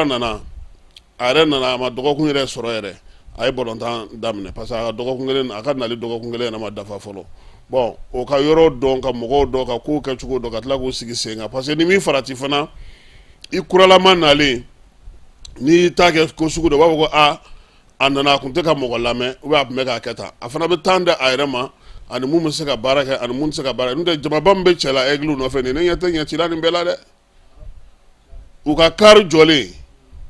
Nana, a yɛrɛ nana, a ma dɔgɔkun yɛrɛ sɔrɔ yɛrɛ, a ye balontan daminɛ, parce que a ka dɔgɔkun kelen, a ka nali dɔgɔkun kelen yɛrɛ ma dafa fɔlɔ. Bon, o ka yɔrɔ dɔn, ka mɔgɔw dɔn, ka kow kɛcogo dɔn, ka tila k'u sigi sen kan, parce que ni min farati fana, i kuralama nalen, n'i ta kɛ ko sugu dɔ, u b'a fɔ ko aa, a nana, a tun tɛ ka mɔgɔ lamɛn, ou bien a tun bɛ k'a kɛ tan. A fana bɛ temps di a yɛrɛ ma, ani mun bɛ se ka baara kɛ, ani mun tɛ se ka baara kɛ. N'o tɛ, jamaba min bɛ cɛ la Aigle nɔfɛ nin, ne ɲɛ tɛ ɲɛ ci la nin bɛɛ la dɛ. U ka kari jɔlen,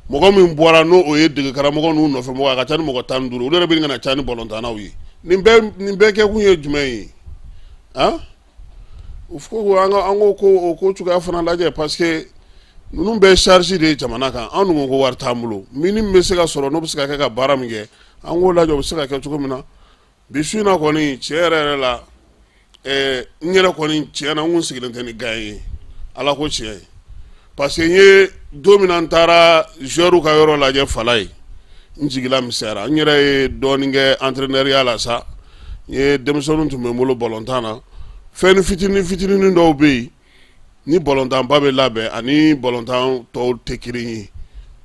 mɔgɔ min bɔra, n'o o ye dege karamɔgɔ n'u nɔfɛ mɔgɔ, a ka ca ni mɔgɔ 15. Olu yɛrɛ bɛ ka ca ni balontannaw ye. Nin bɛɛ kɛkun ye jumɛn ye? Han, o fo an ka an ko o ko cogoya fana lajɛ, parce que ninnu bɛɛ charge de ye jamana kan. Anw dun ko wari t'an bolo. Min bɛ se ka sɔrɔ, n'o bɛ se ka kɛ ka baara min kɛ, an k'o lajɛ, o bɛ se ka kɛ cogo min na. Bi su in na kɔni, tiɲɛ yɛrɛ yɛrɛ la, n yɛrɛ kɔni, tiɲɛ na, n kun sigilen tɛ ni gan ye, Ala ko tiɲɛ, parce que n ye don min na, n taara joueur ka yɔrɔ lajɛ fala ye, n jigila misɛnyara. N yɛrɛ ye dɔɔnin kɛ entraîneur la sa, n ye denmisɛnninw tun bɛ n bolo balontan na. Fɛn fitinin fitinin dɔw bɛ yen, ni balontanba bɛ labɛn ani balontan tɔw tɛ kelen ye.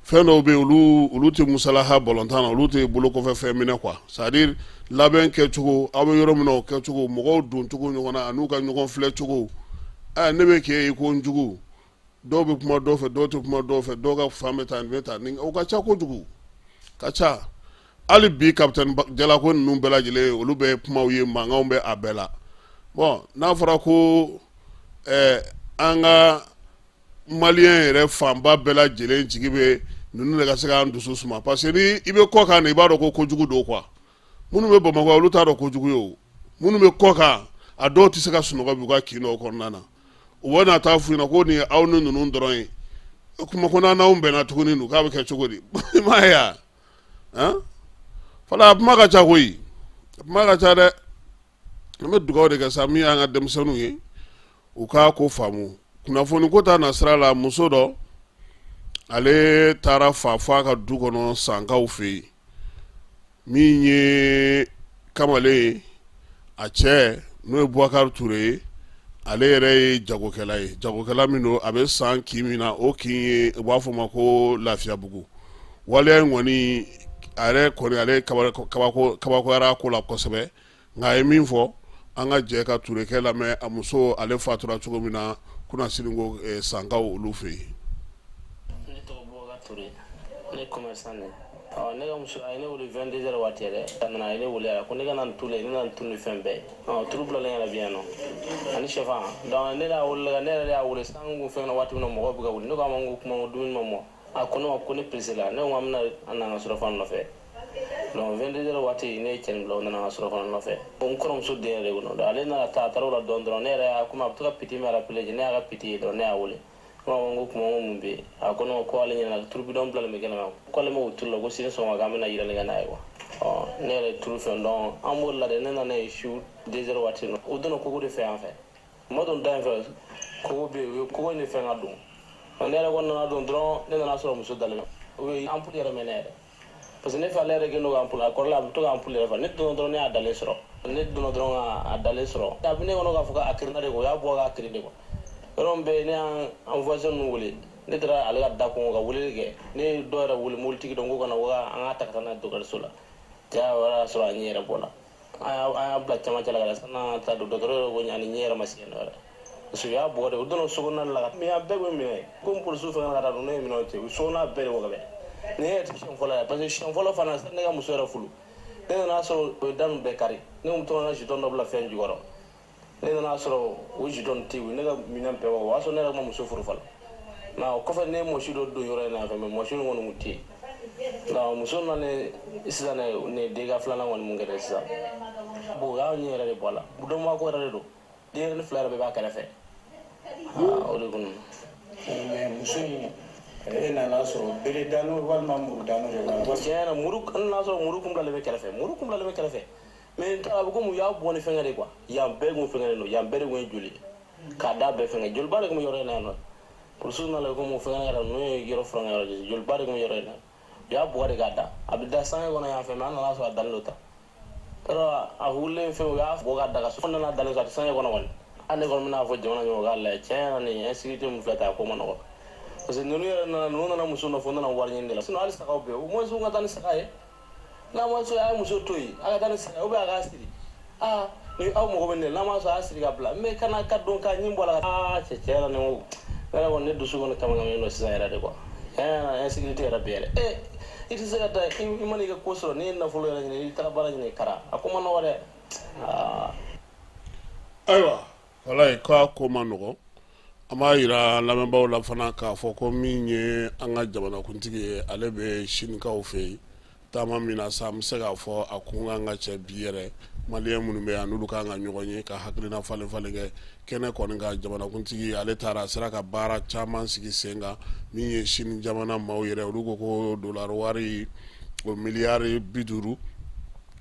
Fɛn dɔw bɛ yen, olu tɛ musalaha balontan na, olu tɛ bolo kɔfɛ fɛn minɛ quoi. C'est à dire labɛn kɛcogo, aw bɛ yɔrɔ min na, o kɛcogo, mɔgɔw don cogo ɲɔgɔn na, an'u ka ɲɔgɔn filɛ cogo. Ne bɛ k'e ye ko n jugu, dɔw bɛ kuma dɔw fɛ, dɔw tɛ kuma dɔw fɛ, dɔw ka fan bɛ taa, nin bɛ taa nin, o ka ca kojugu, ka ca. Hali bi, capitaine Jalako ninnu bɛɛ lajɛlen, olu bɛ kumaw ye, mankanw bɛ a bɛɛ la. Bon, n'a fɔra ko an ka malien yɛrɛ fanba bɛɛ lajɛlen jigi bɛ ninnu de ka se k'an dusu suma, parce que ni i bɛ kɔ kan, i b'a dɔn ko kojugu don quoi. Minnu bɛ Bamakɔ, olu t'a dɔn kojugu ye. O minnu bɛ kɔ kan, a dɔw tɛ se ka sunɔgɔ bi u ka kin dɔw kɔnɔna na. U bɛ na taa f'u ɲɛna ko nin ye aw ni ninnu dɔrɔn ye. O kuma ko n'anw bɛnna tuguni dun, k'a bɛ kɛ cogo di? I m'a ye wa? Han, fɔlɔ, a kuma ka ca koyi, a kuma ka ca dɛ. An bɛ dugawu de kɛ sa, min y'an ka denmisɛnninw ye, u k'a ko faamu. Kunnafoni ko ta nasira la, muso dɔ, ale taara fa fɔ a ka du kɔnɔ Sankaw fɛ yen, min ye kamalen ye, a cɛ, n'o ye Bubakari Ture ye, ale yɛrɛ ye jagokɛla ye. Jagokɛla min don, a bɛ san kin min na, o kin ye, u b'a fɔ o ma ko Lafiyabugu. Waleya in kɔni, a yɛrɛ kɔni, ale kabakoyara a ko la kosɛbɛ. Nka a ye min fɔ, an ka jɛ ka Turekɛ lamɛn, a muso, ale fatura cogo min na kunasini ko Sankaw olu fɛ yen. Ne tɔgɔ Bubakar Ture, ne commerçant de. Ɔ, ne ka muso, a ye ne wele 22 heures waati yɛrɛ. A nana, a ye ne wele yɛrɛ ko ne ka na nin tulu, ne nana tulu ni fɛn bɛɛ ye. Ɔ, tulu bilalen yɛrɛ bi yan nɔ ani sɛfan. Donc ne y'a wele, ne yɛrɛ y'a wele san kun fɛn na waati min na, mɔgɔw bɛ ka wuli. Ne ko a ma, n ko kuma, ko dumuni ma mɔ. A ko ne ma ko ne pressé la. Ne ko an bɛna an n'an ka surafana nɔfɛ. Donc 22 heures waati, ne ye cɛnin bila, o nana an ka surafana nɔfɛ. N kɔrɔmuso den yɛrɛ de kɔnɔ. Ale nana taa, a taara o la dɔɔni dɔrɔn, ne yɛrɛ y'a komi a bɛ to ka petit min rappeler, ne y'a ka petit ye dɔrɔn, ne y'a wele. Ne ko, n ko kuma, n ko mun bɛ yen? A ko ne ma ko ale ɲinɛna tulu bidɔn bilalen bɛ kɛnɛma, ko ale m'o tulu la, ko sini sɔgɔma k'an bɛna yirali kɛ n'a ye quoi. Ɔ, ne yɛrɛ ye tulu fɛn dɔn, an b'o la dɛ. Ne nana ye su 2 heures waati, o donna kogo de fɛ yan fɛ. U ma don da in fɛ, kogo bɛ yen, u ye kogo in de fɛn ka don. Ne yɛrɛ kɔni nana don dɔrɔn, ne nana sɔrɔ muso dalen, u ye ampoule yɛrɛ mɛnɛ yɛrɛ, parce que ne fɛ, ale yɛrɛ kɛlen don ka ampoule a kɔrɔla, a bɛ to ka ampoule yɛrɛ fa. Ne donna dɔrɔn, ne y'a dalen sɔrɔ. Ne donna dɔrɔn ka a dalen sɔrɔ, a bɛ ne kɔnɔ k'a fɔ k'a kirinna de, o y'a bɔ k'a kirin de quoi. Yɔrɔ min bɛ ne, y'an voisin ninnu wele, ne taara ale ka da kɔngɔ ka weleli kɛ. Ne ye dɔ yɛrɛ wele, mobilitigi dɔ, n ko ka na ko an k'a ta ka taa n'a ye dɔgɔtɔrɔso la. Ja, o y'a sɔrɔ a ɲɛ yɛrɛ bɔra. An y'a bila camancɛ la ka taa, sanni an ka taa don, dɔgɔtɔrɔ yɛrɛ ko ani ɲɛ yɛrɛ ma se yen nɔ yɛrɛ, parce que u y'a bugɔ de. U donna so kɔnɔna la, mais a bɛɛ bɛ minɛ komi polisiw fɛn ka taa don, ne ye minɛnw cɛ, u so kɔnɔna bɛɛ de wɔgɔbɛ. Nin yɛrɛ tɛ siɲɛ fɔlɔ ye, parce que siɲɛ fɔlɔ fana, ne ka muso yɛrɛ furu, ne nana sɔrɔ o ye da ninnu bɛɛ kari. Ne kun tora n ka jeton dɔ bila fɛn jukɔrɔ, ne nana sɔrɔ o jeton tɛ yen, ne ka minɛn bɛɛ bɔ. O y'a sɔrɔ ne yɛrɛ ma muso furu fɔlɔ. Nka o kɔfɛ, ne ye mɔsi dɔ don yɔrɔ in na fɛ, mais mɔsi in kɔni kun tɛ yen. Nka muso nana sisan, ne den ka filanan kɔni, mun kɛra sisan? Bon, o y'a ɲɛ yɛrɛ de bɔ a la, dɔnbaa ko yɛrɛ de don. Denyɛrɛnin fila yɛrɛ bɛɛ b'a kɛrɛfɛ, o de kun. Mais muso in, e nana sɔrɔ bere dano walima muru dano de b'a la? Tiɲɛ yɛrɛ, muru, n nana sɔrɔ muru kun bilalen bɛ kɛrɛfɛ, muru kun bilalen bɛ kɛrɛfɛ. Mais a bɛ komi u y'a bɔ ni fɛngɛ de quoi. Yan bɛɛ kun fɛngɛlen don, yan bɛɛ de kun ye joli ye k'a da bɛɛ fɛngɛ. Joliba de kun bɛ yɔrɔ in na yan nɔ. Polisiw nana komi fɛngɛ yɛrɛ, ninnu ye yɔrɔ furan yɔrɔ, joliba de kun bɛ yɔrɔ in na. U y'a bugɔ de k'a da, a bɛ da sange kɔnɔ yan fɛ. Mais an nana sɔrɔ a dalen don tan yɔrɔ, a wulilen fɛn, u y'a bɔ k'a da ka so nana dalen sɔrɔ a tɛ sange kɔnɔ kɔni. Hali ne kɔni bɛna fɔ jamana ɲɛmɔgɔ k'a lajɛ, tiɲɛ yɛrɛ, nin insécurité min filɛ tan, a ko ma nɔgɔ. Parce que ninnu yɛrɛ nana, ninnu nana muso nɔfɛ, u nana wari ɲini de la. Sinon hali sagaw bɛ yen, au moins u ka taa ni saga ye. N'a ma sɔn, a ye muso to yen, a ka taa ni saga ye, ou bien a k'a siri. Aa, ni aw mago bɛ nin de la, n'a ma sɔn, a y'a siri ka bila. Mais kana ka don k'a ɲin bɔ a la. Aa, cɛ, cɛ yɛrɛ, ni ko ne yɛrɛ kɔni, ne dusu kɔni kami don sisan yɛrɛ de quoi. Tiɲɛ yɛrɛ la, insécurité yɛrɛ bɛ yɛrɛ. Ee, i tɛ se ka taa, i mana i ka ko sɔrɔ, n'i ye nafolo yɛrɛ ɲini, i taara baara ɲini kara, a ko ma nɔgɔ dɛ. Aa. Ayiwa, walayi, k'a ko ma nɔgɔ. An b'a jira lamɛnbaaw la fana k'a fɔ ko min ye an ka jamanakuntigi ye, ale bɛ sinikaw fɛ yen taama min na sa, an bɛ se k'a fɔ a kun kan ka cɛ bi yɛrɛ. Maliyɛn minnu bɛ yan, n'olu kan ka ɲɔgɔn ye ka hakilina falen falen kɛ kɛnɛ kɔni kan. Jamanakuntigi ale taara, a sera ka baara caman sigi sen kan. Min ye sini jamana maaw yɛrɛ, olu ko ko dolari wari o miliyari 50,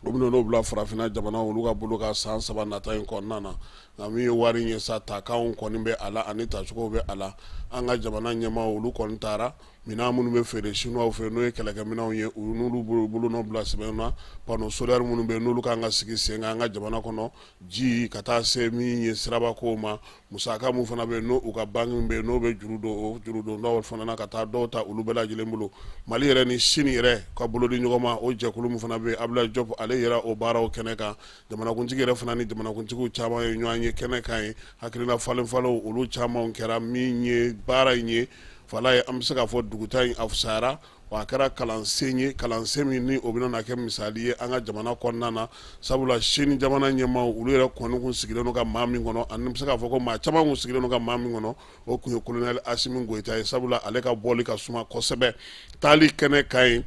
o bɛna n'o bila farafinna jamana olu ka bolo ka san 3 nata in kɔnɔna na. Nka min ye wari in ye sa, takanw kɔni bɛ a la ani tacogo bɛ a la. An ka jamana ɲɛmaaw, olu kɔni taara minɛn minnu bɛ feere chinois fɛ, n'o ye kɛlɛkɛminɛnw ye, u n'olu bolonɔ bila sɛbɛn na. Panneau solaire minnu bɛ yen, n'olu kan ka sigi sen kan an ka jamana kɔnɔ, ji ka taa se min ye sirabako ma, musaka min fana bɛ yen, n'o u ka banque bɛ yen, n'o bɛ juru don, o juru don dɔw fana na ka taa dɔw ta olu bɛɛ lajɛlen bolo. Mali yɛrɛ ni Sini yɛrɛ ka bolo di ɲɔgɔn ma, o jɛkulu min fana bɛ yen, Abdoulaye Diop, ale yɛrɛ o baaraw kɛnɛ kan. Jamanakuntigi yɛrɛ fana ni jamanakuntigiw caman ye ɲɔgɔn ye kɛnɛ kan ye. Hakilina falen falenw olu caman kɛra. Min ye baara in ye fala ye, an bɛ se k'a fɔ dugutaa in a fisayara, wa a kɛra kalansen ye, kalansen min ni o bɛna kɛ misali ye an ka jamana kɔnɔna na. Sabula Sini jamana ɲɛmaaw, olu yɛrɛ kɔni kun sigilen don ka maa min kɔnɔ, ani bɛ se k'a fɔ ko maa caman kun sigilen don ka maa min kɔnɔ, o tun ye colonel Asimi Goyita ye. Sabula ale ka bɔli ka suma kosɛbɛ taali kɛnɛ kan ye.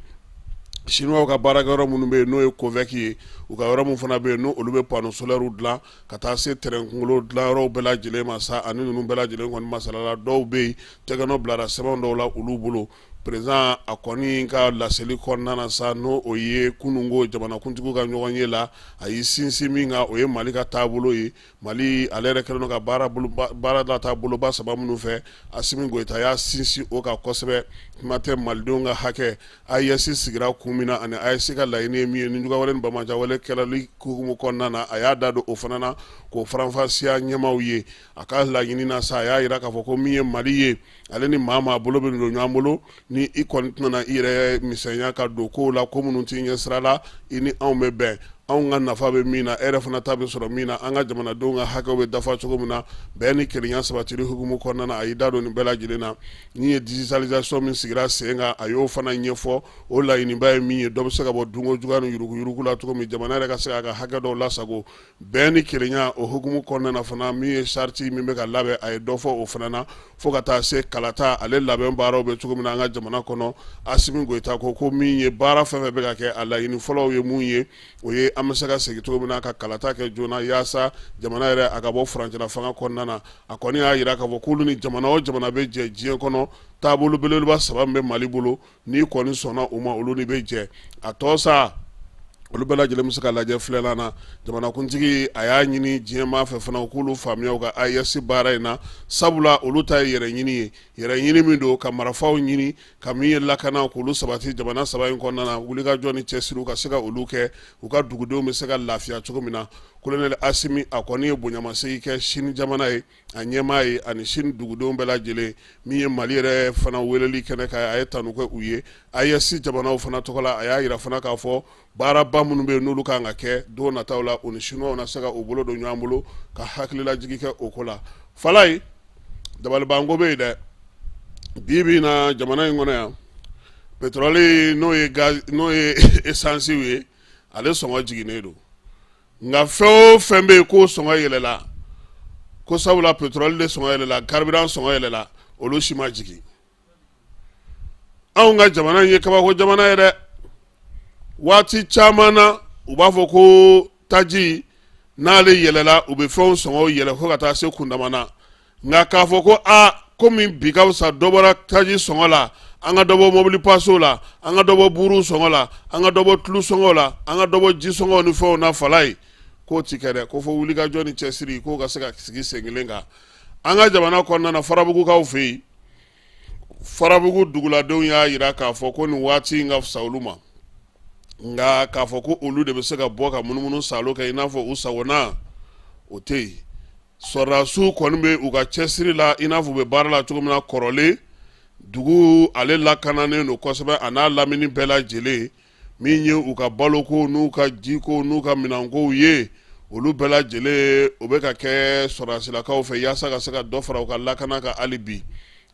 Chinois ka baarakɛyɔrɔ minnu bɛ yen, n'o ye COVEC ye, u ka yɔrɔ min fana bɛ yen, n'o olu bɛ panneau solaire dilan ka taa se terrain kunkolo dilanyɔrɔw bɛɛ lajɛlen ma sa, ani ninnu bɛɛ lajɛlen kɔni masalala. Dɔw bɛ yen, tɛgɛnɔ bilara sɛbɛn dɔw la olu bolo. Président a kɔni ka laseli kɔnɔna na sa, n'o o ye kununko jamanakuntigiw ka ɲɔgɔn ye la, a y'i sinsin min kan, o ye Mali ka taabolo ye. Mali ale yɛrɛ kɛlen don ka baara lataa boloba saba minnu fɛ, Asimi Goyita y'a sinsin o kan kosɛbɛ. Kuma tɛ malidenw ka hakɛ, AES sigira kun min na ani AES ka laɲini ye min ye, nijuguyawale ni banbaanciwale kɛlɛli hukumu kɔnɔna na, a y'a da don o fana na k'o faranfasiya ɲɛmaaw ye. A ka laɲini na sa, a y'a jira k'a fɔ ko min ye Mali ye, ale ni maa maa bolo bɛ don ɲɔgɔn bolo, ni i kɔni tɛna i yɛrɛ misɛnya ka don kow la, ko minnu t'i ɲɛ sira la, i ni anw bɛ bɛn, anw ka nafa bɛ min na, e yɛrɛ fana ta bɛ sɔrɔ min na, an ka jamanadenw ka hakɛw bɛ dafa cogo min na, bɛn ni kelenya sabatili hukumu kɔnɔna na, a y'i da don nin bɛɛ lajɛlen na. Min ye digitalisation min sigira sen kan, a y'o fana ɲɛfɔ. O laɲiniba ye min ye, dɔ bɛ se ka bɔ dunko juguya ni yuruguyurugu la cogo min, jamana yɛrɛ ka se k'a ka hakɛ dɔw lasago bɛn ni kelenya o hukumu kɔnɔna na fana. Min ye charte min bɛ ka labɛn, a ye dɔ fɔ o fana na, fo ka taa se kalata ale labɛn baaraw bɛ cogo min na an ka jamana kɔnɔ. Asimi Goyita ko min ye baara fɛn fɛn bɛ ka kɛ, a laɲini fɔlɔw ye mun ye, o ye an bɛ se ka segin cogo min na ka kalata kɛ joona, yaasa jamana yɛrɛ a ka bɔ furancɛla fanga kɔnɔna na. A kɔni y'a jira k'a fɔ k'olu ni jamana o jamana bɛ jɛ diɲɛ kɔnɔ, taabolo belebeleba saba min bɛ Mali bolo, n'i kɔni sɔnna u ma, olu ni bɛ jɛ. A tɔ sa, olu bɛɛ lajɛlen bɛ se ka lajɛ filɛlan na. Jamanakuntigi a y'a ɲini diɲɛmaa fɛ fana u k'olu faamuya u ka AES baara in na, sabula olu ta ye yɛrɛ ɲini ye, yɛrɛ ɲini min don ka marifaw ɲini, ka min ye lakana k'olu sabati jamana saba in kɔnɔna na, wulikajɔ ni cɛsiriw ka se ka olu kɛ, u ka dugudenw bɛ se ka lafiya cogo min na. Colonel Asimi a kɔni ye bonyamasegin kɛ Sini jamana ye, a ɲɛmaa ye, ani Sini dugudenw bɛɛ lajɛlen. Min ye Mali yɛrɛ fana weleli kɛnɛ kan, a ye tanu kɛ u ye AES jamanaw fana tɔgɔ la. A y'a jira fana k'a fɔ baaraba minnu bɛ yen, n'olu kan ka kɛ don nataw la, u ni Chinois na se ka u bolo don ɲɔgɔn bolo ka hakililajigin kɛ o ko la. Falaye, dabalibanko bɛ yen dɛ bi bi in na jamana in kɔnɔ yan. Pétrole, n'o ye gaz, n'o ye essence ye, ale sɔngɔ jiginnen don. Nka fɛn o fɛn bɛ yen k'o sɔngɔ yɛlɛla, ko sabula pétrole de sɔngɔ yɛlɛla, carburant sɔngɔ yɛlɛla, olu si ma jigin. Anw ka jamana in ye kabako jamana ye dɛ. Waati caman na, u b'a fɔ ko taji n'ale yɛlɛla, u bɛ fɛnw sɔngɔ yɛlɛ fo ka taa se kundama na. Nka k'a fɔ ko aa, komi bi ka fisa, dɔ bɔra taji sɔngɔ la, an ka dɔ bɔ mobili pasew la, an ka dɔ bɔ buru sɔngɔ la, an ka dɔ bɔ tulu sɔngɔ la, an ka dɔ bɔ ji sɔngɔ ni fɛnw na, Falaye, k'o ti kɛ dɛ. Ko fo wulikajɔ ni cɛsiri k'o ka se ka sigi sen kelen kan an ka jamana kɔnɔna na. Farabugukaw fɛ yen, Farabugu duguladenw y'a jira k'a fɔ ko nin waati in ka fisa olu ma. Nka k'a fɔ ko olu de bɛ se ka bɔ ka munumunu saalo kɛ i n'a fɔ u sagona, o tɛ yen. Sɔrɔdasiw kɔni bɛ u ka cɛsiri la i n'a fɔ u bɛ baara la cogo min na kɔrɔlen. Dugu ale lakananen don kosɛbɛ a n'a lamini bɛɛ lajɛlen, min ye u ka baloko n'u ka jiko n'u ka minɛnkow ye, olu bɛɛ lajɛlen o bɛ ka kɛ sɔrɔdasilakaw fɛ yaasa ka se ka dɔ fara u ka lakana kan hali bi.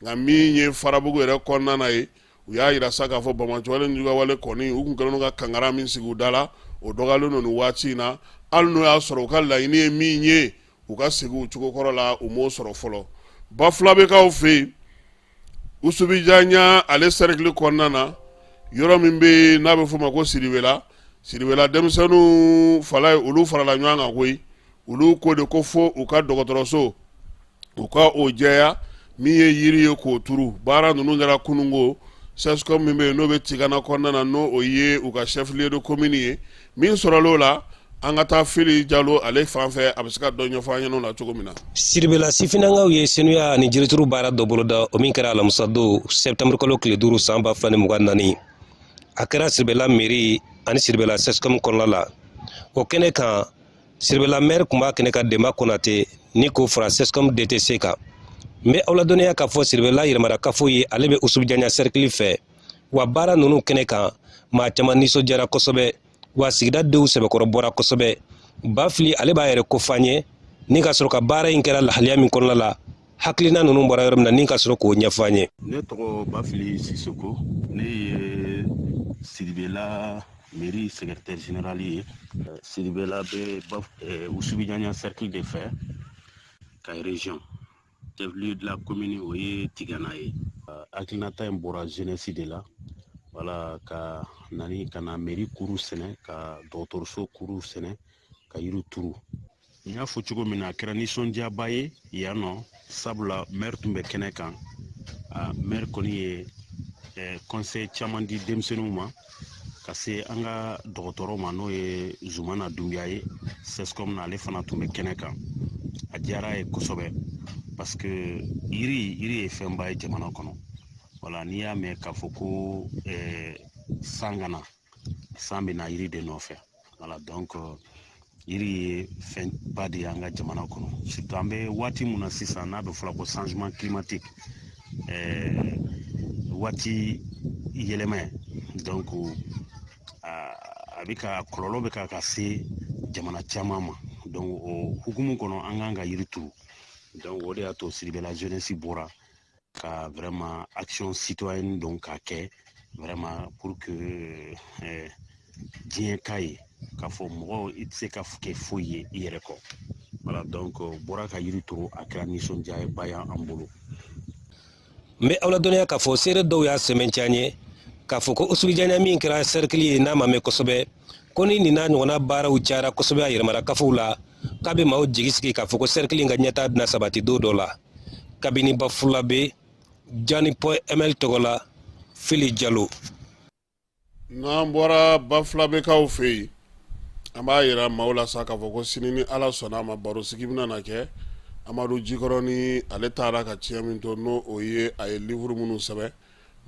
Nka min ye Farabugu yɛrɛ kɔnɔna na ye, u y'a jira sa k'a fɔ banbaanciwale ni juguyawale kɔni, u tun kɛlen don ka kangara min sigi u da la, o dɔgɔyalen don nin waati in na, hali n'o y'a sɔrɔ u ka laɲini ye min ye u ka segin u cogo kɔrɔ la, u m'o sɔrɔ fɔlɔ. Bafulabekaw fɛ yen, Usubijanya ale sɛrikili kɔnɔna na, yɔrɔ min bɛ yen n'a bɛ f'o ma ko Siribela, Siribela denmisɛnninw fala ye, olu farala ɲɔgɔn kan koyi. Olu ko de ko fo u ka dɔgɔtɔrɔso u ka o jɛya, min ye yiri ye k'o turu. Baara ninnu kɛra kununko. CSCOM min bɛ yen n'o bɛ Tigana kɔnɔna na, n'o o ye u ka chef lieu de commune ye, min sɔrɔla o la, an ka taa Fili Jalo ale fan fɛ, a bɛ se ka dɔ ɲɛfɔ an ɲɛna o la cogo min na. Siribela sifinnakaw ye senuya ani jirituru baara dɔ boloda, o min kɛra alamisa don sɛptanburu kalo tile 5 san 2024. A kɛra Siribela mairie ani Siribela CSCOM kɔnɔna la. O kɛnɛ kan, Siribela maire tun b'a kɛnɛ kan, Denba Konate, ni k'o fara CSCOM DTC kan. N bɛ aw ladɔnniya k'a fɔ Siribela yɛrɛmara kafo ye, ale bɛ Usubijanya sɛrikili fɛ. Wa baara ninnu kɛnɛ kan, maa caman nisɔndiyara kosɛbɛ, wa sigida denw sɛbɛkɔrɔ bɔra kosɛbɛ. Bafili ale b'a yɛrɛ kofɔ an ye, ni ka sɔrɔ ka baara in kɛra lahaliya min kɔnɔna la, hakilina ninnu bɔra yɔrɔ min na, ni ka sɔrɔ k'o ɲɛfɔ an ye. Ne tɔgɔ Bafili Sisoko, ne ye Siribela mairie secrétaire général ye. Siribela bɛ Usubijanya cercle de fɛ, Kayi région. Chef-lieu de la commune o ye Tigana ye. Hakilinata in bɔra jeunesse de la, wala ka nani ka na mairie kuru sɛnɛ, ka dɔgɔtɔrɔso kuru sɛnɛ, ka yiri turu. N y'a fɔ cogo min na, a kɛra nisɔndiyaba ye yan nɔ, sabula maire tun bɛ kɛnɛ kan. Maire kɔni ye conseil caman di denmisɛnninw ma, ka se an ka dɔgɔtɔrɔ ma, n'o ye Zumana Dunbiya ye CSCOM na, ale fana tun bɛ kɛnɛ kan. A diyara ye kosɛbɛ, parce que yiri ye fɛnba ye jamana kɔnɔ. Wala n'i y'a mɛn k'a fɔ ko san ka na, san bɛ na yiri de nɔfɛ. Wala donc yiri ye fɛnba de ye an ka jamana kɔnɔ, surtout an bɛ waati mun na sisan, n'a bɛ fɔra ko changement climatique, waati yɛlɛma. Donc a bɛ ka kɔlɔlɔ bɛ ka se jamana caman ma. Donc o hukumu kɔnɔ, an kan ka yiri turu. Donc o de y'a to Siribela jeunesse bɔra ka vraiment action citoyenne donc k'a kɛ vraiment pour que diɲɛ k'a ye k'a fɔ mɔgɔ i tɛ se ka kɛ foyi ye i yɛrɛ kɔ. Voilà, donc bɔra ka yiri turu, a kɛra nisɔndiyaba ye an bolo. N bɛ aw ladɔnniya k'a fɔ seere dɔw y'a sɛmɛntiya n ye k'a fɔ ko Usubijanya min kɛra sɛrikili ye, n'a ma mɛn kosɛbɛ, ko ni nin n'a ɲɔgɔnna baaraw cayara kosɛbɛ a yɛrɛmara kafow la, k'a bɛ maaw jigi sigi k'a fɔ ko sɛrikili in ka ɲɛtaa bɛna sabati don dɔ la. Kabini Bafulabe, Jani point ml tɔgɔ la, Fili Jalo. N'an bɔra Bafulabekaw fɛ yen, an b'a yira maaw la sa k'a fɔ ko sini ni Ala sɔnna a ma, barosigi bɛna na kɛ. Amadu Jikɔrɔni ale taara ka tiɲɛ min to, n'o o ye a ye livre minnu sɛbɛn,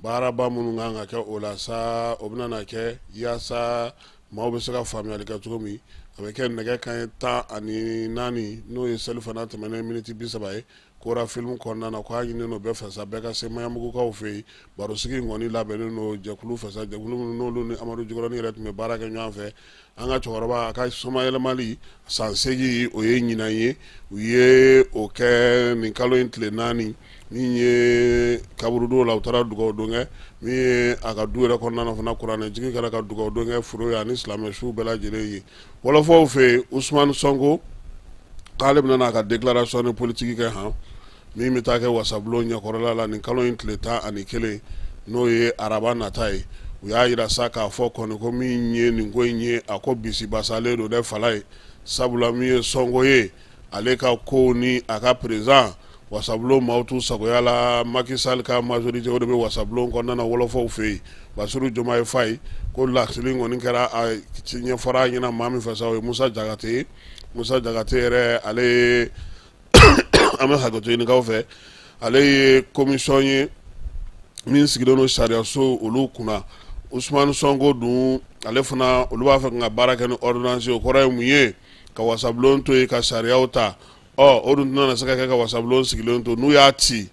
baaraba minnu kan ka kɛ o la sa, o bɛna na kɛ yaasa maaw bɛ se ka faamuyali kɛ cogo min. A bɛ kɛ nɛgɛ kanɲɛ 14, n'o ye selifana tɛmɛnen miniti 30 ye, Kora film kɔnɔna na. Ko a ɲininen don bɛɛ fɛ sa, bɛɛ ka se Maɲanbugukaw fɛ yen. Barosigi in kɔni labɛnnen don jɛkulu fɛ sa, jɛkulu minnu n'olu ni Amadu Jikɔrɔni yɛrɛ tun bɛ baara kɛ ɲɔgɔn fɛ. An ka cɛkɔrɔba a ka somayɛlɛmali san 8, o ye ɲinan ye, u ye o kɛ nin kalo in tile 4 min ye kaburudo la. U taara dugawu don kɛ min ye a ka du yɛrɛ kɔnɔna na fana, kuranɛ jigin kɛra ka dugawu don kɛ furu ye ani silamɛ su bɛɛ lajɛlen ye. Wɔlɔfɔw fɛ yen, Usumani Sɔnko k'ale bɛna n'a ka déclaration de politique kɛ han, min bɛ taa kɛ wasabulon ɲɛkɔrɔla la nin kalo in tile 11, n'o ye araba nata ye. U y'a yira sa k'a fɔ kɔni ko min ye nin ko in ye, a ko bisibasalen don dɛ fala ye, sabula min ye Sɔnko ye, ale ka kow ni a ka président, wasabulon maaw t'u sagoya la. Macky Sall ka majorité, o de bɛ wasabulon kɔnɔna na wɔlɔfɔw fɛ yen. Basiru Jomaye Faye ko laseli kɔni kɛra, a ɲɛfɔra a ɲɛna maa min fɛ sa, o ye Musa Jakate ye. Musa Jakate yɛrɛ, ale ye, an bɛ hakɛto ɲinikaw fɛ, ale ye commission ye min sigilen don sariyaso olu kunna. Usumani Sɔnko dun, ale fana, olu b'a fɛ ka baara kɛ ni ordonnance. O kɔrɔ ye mun ye? Ka wasabulon to yen ka sariyaw ta. Ɔ o dun tɛna se ka kɛ ka wasabulon sigilen to. N'u y'a ci,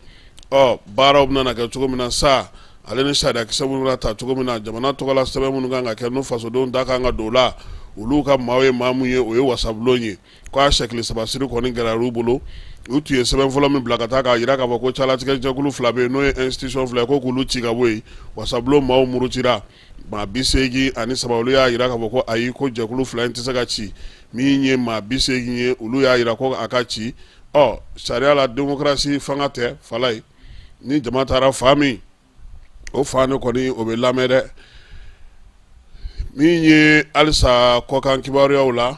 Ɔ baaraw bɛna kɛ cogo min na sa, ale ni sariyakisɛ minnu bɛna ta cogo min na, jamana tɔgɔla sɛbɛn minnu kan ka kɛ, n'o fasodenw da kan ka don o la, olu ka maaw ye maa mun ye, o ye wasabulon ye. Ko a sɛkili saba siri kɔni gɛlɛyara u bolo. U tun ye sɛbɛn fɔlɔ min bila ka taa k'a jira k'a fɔ ko calatigɛ jɛkulu fila bɛ yen, n'o ye institution fila ye, ko k'olu ci ka bɔ yen. Wasabulon maaw murutira, maa 83, olu y'a jira k'a fɔ ko ayi, ko jɛkulu fila in tɛ se ka ci. Min ye maa 80 ye, olu y'a jira ko a ka ci. Ɔ sariya la, démocratie fanga tɛ fala ye. Ni jama taara fan min, o fan de kɔni o bɛ lamɛn dɛ. Min ye halisa kɔkan kibaruyaw la,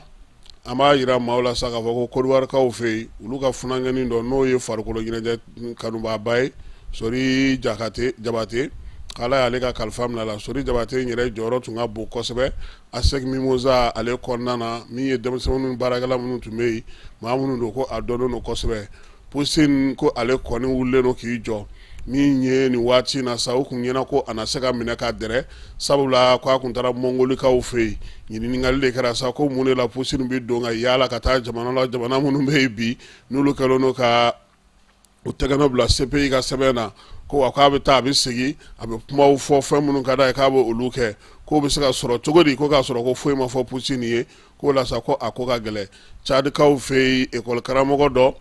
an b'a jira maaw la sa k'a fɔ ko Kodiwarikaw fɛ yen, olu ka funankɛnin dɔ, n'o ye farikolo ɲɛnajɛ kanubaaba ye, Sori Jabate, k'Ala y'ale ka kalifa minɛ a la. Sori Jabate in yɛrɛ jɔyɔrɔ tun ka bon kosɛbɛ ASEC Mimosa ale kɔnɔna na, min ye denmisɛnninw baarakɛla minnu tun bɛ yen, maa minnu don ko a dɔnnen don kosɛbɛ. Poutine ko ale kɔni wulilen don k'i jɔ. Min ye nin waati in na sa, u kun ɲɛna ko a na se ka minɛ ka dɛrɛ, sabula ko a kun taara mongolikaw fɛ yen. Ɲininkali de kɛra sa ko mun de la Poutine bɛ don ka yaala ka taa jamana la, jamana minnu bɛ yen bi, n'olu kɛlen don ka u tɛgɛnɔ bila CPI ka sɛbɛn na, ko wa k'a bɛ taa, a bɛ segin, a bɛ kumaw fɔ, fɛn minnu ka d'a ye k'a bɛ olu kɛ, k'o bɛ se ka sɔrɔ cogo di, ko k'a sɔrɔ ko foyi ma fɔ Poutine ye. K'o la sa, ko a ko ka gɛlɛn. Cadikaw fɛ yen, ekɔli karamɔgɔ dɔ,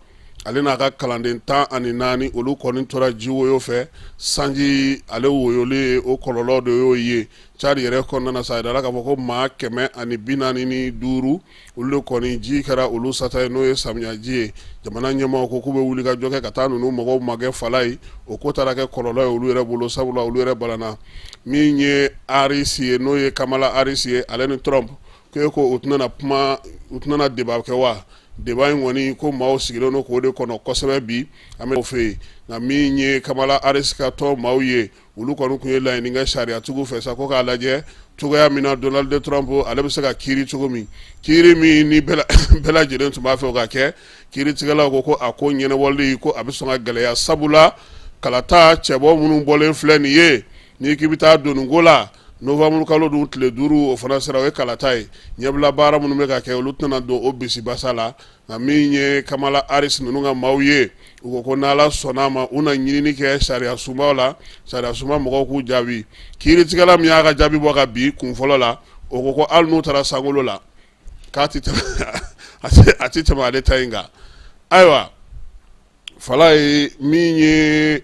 ale n'a ka kalanden 14, olu kɔni tora ji woyo fɛ. Sanji ale woyoli ye, o kɔlɔlɔ de y'o ye Cadi yɛrɛ kɔnɔna na sa. A jirala k'a fɔ ko maa 145, olu de kɔni ji kɛra olu sata ye, n'o ye samiyaji ye. Jamana ɲɛmaaw ko k'u bɛ wuli ka jɔ kɛ ka taa ninnu mɔgɔw magɛn fala ye. O ko taara kɛ kɔlɔlɔ ye olu yɛrɛ bolo, sabula olu yɛrɛ balana. Min ye Harris ye, n'o ye Kamala Harris ye, ale ni Trump ko ko u tɛna kuma, u tɛna débat kɛ wa? Débat in kɔni, ko maaw sigilen don k'o de kɔnɔ kosɛbɛ bi an bɛ fɛ yen. Nka min ye Kamala Harris ka tɔn maaw ye, olu kɔni tun ye laɲini kɛ sariyatigiw fɛ sa, ko k'a lajɛ cogoya min na Donald Trump ale bɛ se ka kiiri cogo min, kiiri min ni bɛɛ lajɛlen tun b'a fɛ o ka kɛ. Kiiritigɛlaw ko ko a ko ɲɛnabɔli ko a bɛ sɔn ka gɛlɛya, sabula kalata cɛbɔ minnu bɔlen filɛ nin ye, n'i k'i bɛ taa don ko la novembre kalo dun tile 5, o fana sera, o ye kalata ye. Ɲɛbila baara minnu bɛ ka kɛ, olu tɛna don o bisibasa la. Nka min ye Kamala Harris ninnu ka maaw ye, u ko ko n'Ala sɔnna a ma, u na ɲinini kɛ sariya sunbaw la, sariya sunba mɔgɔw k'u jaabi. Kiiritigɛla min y'a ka jaabi bɔ ka bi kun fɔlɔ la, o ko ko hali n'u taara sankolo la, k'a tɛ tɛmɛ, a tɛ tɛmɛ ale ta in kan. Ayiwa fala ye min ye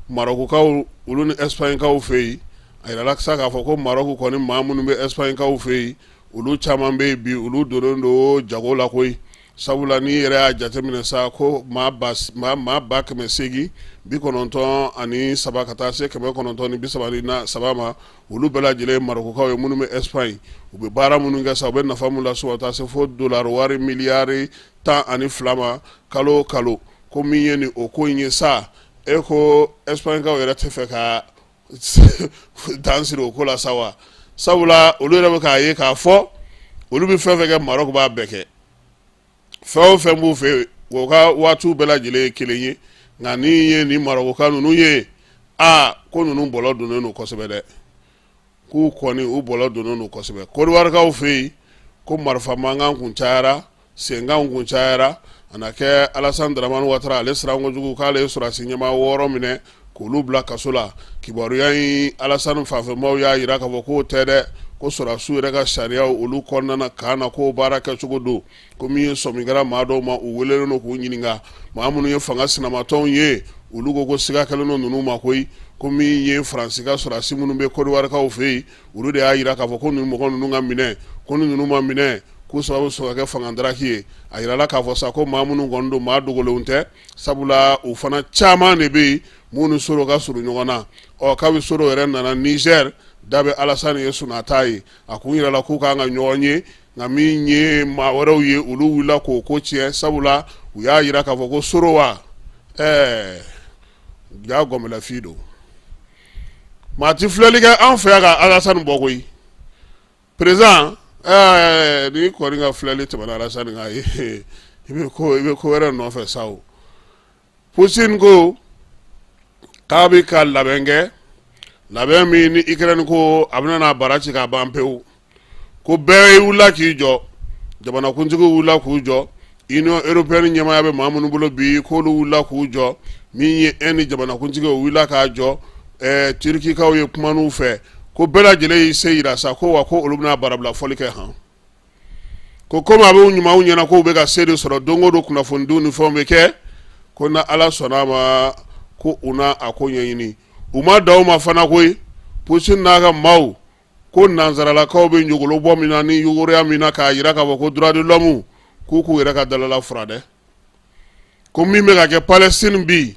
Marɔkukaw olu ni Ɛsipaɲikaw fɛ yen, a yirala sa k'a fɔ ko Marɔku kɔni maa minnu bɛ Ɛsipaɲikaw fɛ yen, olu caman bɛ yen bi, olu donnen don jago la koyi. Sabula n'i yɛrɛ y'a jateminɛ sa, ko maa 893 ka taa se 933 ma, olu bɛɛ lajɛlen ye Marɔkukaw ye minnu bɛ Ɛsipaɲi. U bɛ baara minnu kɛ sa, u bɛ nafa min lase, u bɛ taa se fo dolari wari miliyari 12 ma kalo o kalo. Ko min ye nin o ko in ye sa, e ko Ɛsipaɲikaw yɛrɛ tɛ fɛ ka dan siri o ko la sa wa? Sabula olu yɛrɛ bɛ k'a ye k'a fɔ olu bɛ fɛn fɛn kɛ, Marɔku b'a bɛɛ kɛ. Fɛn o fɛn b'u fɛ yen, o ka waatiw bɛɛ lajɛlen ye kelen ye. Nka ni ye nin Marɔkuka ninnu ye, aa ko ninnu bɔlɔ donnen don kosɛbɛ dɛ. K'u kɔni u bɔlɔ donnen don kosɛbɛ. Kodiwarikaw fɛ yen, ko marifa mankan kun cayara, senkanw kun cayara. A na kɛ Alassane Dramane Ouattara ale siran kojugu, k'ale ye sɔrɔdasi ɲɛmaa 6 minɛ k'olu bila kaso la. Kibaruya in, Alassane fanfɛmaw y'a jira k'a fɔ k'o tɛ dɛ, ko sɔrɔdasiw yɛrɛ ka sariyaw olu kɔnɔna na kan na, k'o baara kɛcogo don. Ko min ye sɔmi kɛra maa dɔw ma, u welelen don k'u ɲininka. Maa minnu ye fanga sinamatɔnw ye, olu ko ko siga kɛlen don ninnu ma koyi. Ko min ye Faransi ka sɔrɔdasi minnu bɛ Kodiwarikaw fɛ yen, olu de y'a jira k'a fɔ ko nin mɔgɔ ninnu ka minɛ, ko ni ninnu ma minɛ, k'u sababu bɛ sɔn ka kɛ fanga daraki ye. A jirala k'a fɔ sa ko maa minnu kɔni don, maa dogolenw tɛ, sabula u fana caman de bɛ yen minnu ni Soro ka surun ɲɔgɔn na. Ɔ kabi Soro yɛrɛ nana Niger, da bɛ Alassane ye sunata ye, a kun yirala k'u kan ka ɲɔgɔn ye. Nka min ye maa wɛrɛw ye, olu wulila k'o ko tiɲɛ, sabula u y'a jira k'a fɔ ko Soro wa ɛɛ ja gɔmɛlɛfin don. Maa tɛ filɛli kɛ an fɛ yan ka Alassane bɔ koyi. Président ɛɛ n'i kɔni ka filɛli tɛmɛna Alassane kan, i bɛ ko wɛrɛ nɔfɛ sa o. Poutine ko k'a bɛ ka labɛn kɛ, labɛn min ni Ukraine ko a bɛna n'a bara ci k'a ban pewu. Ko bɛɛ wulila k'i jɔ, jamanakuntigiw wulila k'u jɔ, Union européenne ɲɛmaaya bɛ maa minnu bolo bi, k'olu wulila k'u jɔ. Min ye Inde jamanakuntigi o wulila k'a jɔ, Turikikaw ye kuman'u fɛ ko bɛɛ lajɛlen y'i se jira sa, ko wa ko olu bɛna barabila fɔli kɛ han, ko komi a bɛ ɲumanw ɲɛna k'u bɛ ka se de sɔrɔ don o don, kunnafonidiw ni fɛnw bɛ kɛ, ko ni Ala sɔnna a ma ko u na a ko ɲɛɲini. U ma dan o ma fana koyi, Poutine n'a ka maaw ko nansaralakaw bɛ ɲogolobɔ min na ni yogoroya min na k'a jira k'a fɔ ko droit de l'homme, k'u k'u yɛrɛ ka dalala fura dɛ, ko min bɛ ka kɛ Palestine bi,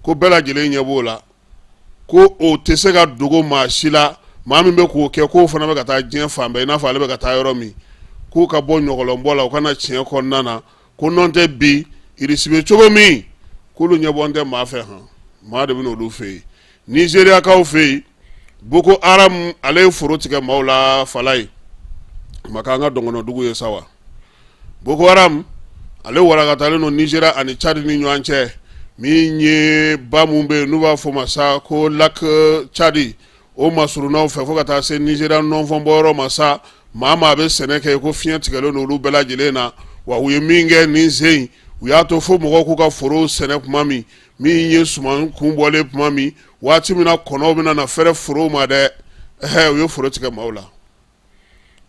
ko bɛɛ lajɛlen ɲɛ b'o la, ko o tɛ se ka dogo maa si la. Maa min bɛ k'o kɛ, k'o fana bɛ ka taa diɲɛ fan bɛɛ, i n'a fɔ ale bɛ ka taa yɔrɔ min, k'u ka bɔ ɲɔgɔlɔnbɔ la, u ka na tiɲɛ kɔnɔna na, ko nɔn tɛ bi Irisi bɛ cogo min, k'olu ɲɛbɔn tɛ maa fɛ han, maa de bɛ n'olu fɛ yen. Nizeriyakaw fɛ yen, Boko Haram ale ye foro tigɛ maaw la Falaye, a ma k'an ka dɔngɔnɔdugu ye sa wa. Boko Haram ale warakatalen don Nizeriya ani Tchad ni ɲɔgɔn cɛ. Min ye ba min bɛ yen n'u b'a fɔ ma sa ko lac Tchad, o masurunnaw fɛ fo ka taa se Nizeriya nɔnfɔnbɔyɔrɔ ma sa, maa maa bɛ sɛnɛ kɛ ko fiɲɛ tigɛlen don olu bɛɛ lajɛlen na. Wa u ye min kɛ nin sen in, u y'a to fo mɔgɔw k'u ka forow sɛnɛ tuma min, min ye suman kun bɔlen tuma min, waati min na kɔnɔw bɛna na fɛrɛ forow ma dɛ, ɛhɛ, u ye foro tigɛ maaw la.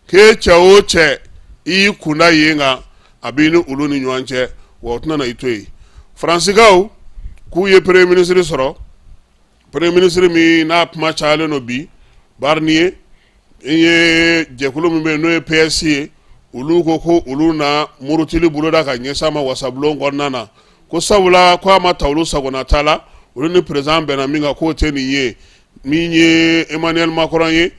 K'e cɛ o cɛ i y'i kunda yen kan, a b'i ni olu ni ɲɔgɔn cɛ, wa u tɛna na i to yen. Faransikaw k'u ye premier ministre sɔrɔ, premier ministre min n'a kuma cayalen don bi, Barnier. I ye jɛkulu min bɛ yen n'o ye PS ye, olu ko ko olu na murutili boloda ka ɲɛsin a ma wasabulon kɔnɔna na, ko sabula ko a ma ta olu sagonata la, olu ni président bɛnna min kan k'o tɛ nin ye. Min ye Emmanuel Macron ye,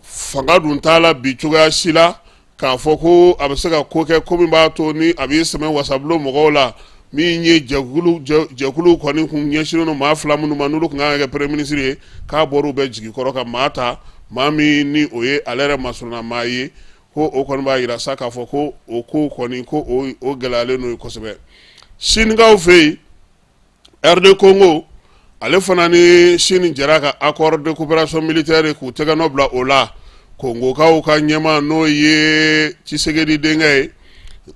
fanga dun t'a la bi cogoya si la k'a fɔ ko a bɛ se ka ko kɛ ko min b'a to ni a b'i sɛmɛ wasabulon mɔgɔw la. Min ye jɛkulu kɔni kun ɲɛsinnen don maa fila minnu ma, n'olu tun kan ka kɛ premier ministre ye, k'a bɔr'u bɛɛ jigi kɔrɔ ka maa ta, maa min ni o ye ale yɛrɛ masurunna maa ye, ko o kɔni b'a jira sa k'a fɔ ko o ko kɔni ko o gɛlɛyalen don kosɛbɛ. Sinikaw fɛ yen, RD Congo ale fana ni Chine jɛra ka accord de coopération militaire k'u tɛgɛnɔ bila o la. Kongokaw ka ɲɛmaa n'o ye Tshisekedi denkɛ ye,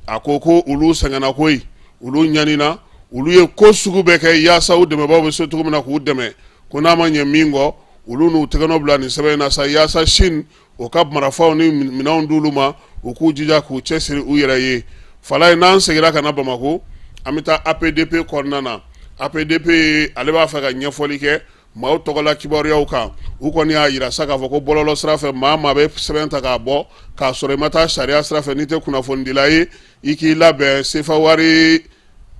a ko ko olu sɛgɛnna koyi, olu ɲanina, olu ye ko sugu bɛɛ kɛ yaasa u dɛmɛbaaw bɛ se cogo min na k'u dɛmɛ, ko n'a ma ɲɛ min kɔ, olu n'u tɛgɛnɔ bila nin sɛbɛn in na sa yaasa Chine o ka marifaw ni minɛnw d'olu ma, u k'u jija k'u cɛsiri u yɛrɛ ye. Falaye, n'an seginna ka na Bamakɔ, an bɛ taa APDP kɔnɔna na. APDP ale b'a fɛ ka ɲɛfɔli kɛ maaw tɔgɔla kibaruyaw kan. U kɔni y'a jira sa k'a fɔ ko bɔlɔlɔ sira fɛ, maa maa bɛ sɛbɛn ta k'a bɔ k'a sɔrɔ i ma taa sariya sira fɛ, n'i tɛ kunnafonidila ye, i k'i labɛn sefa wari 5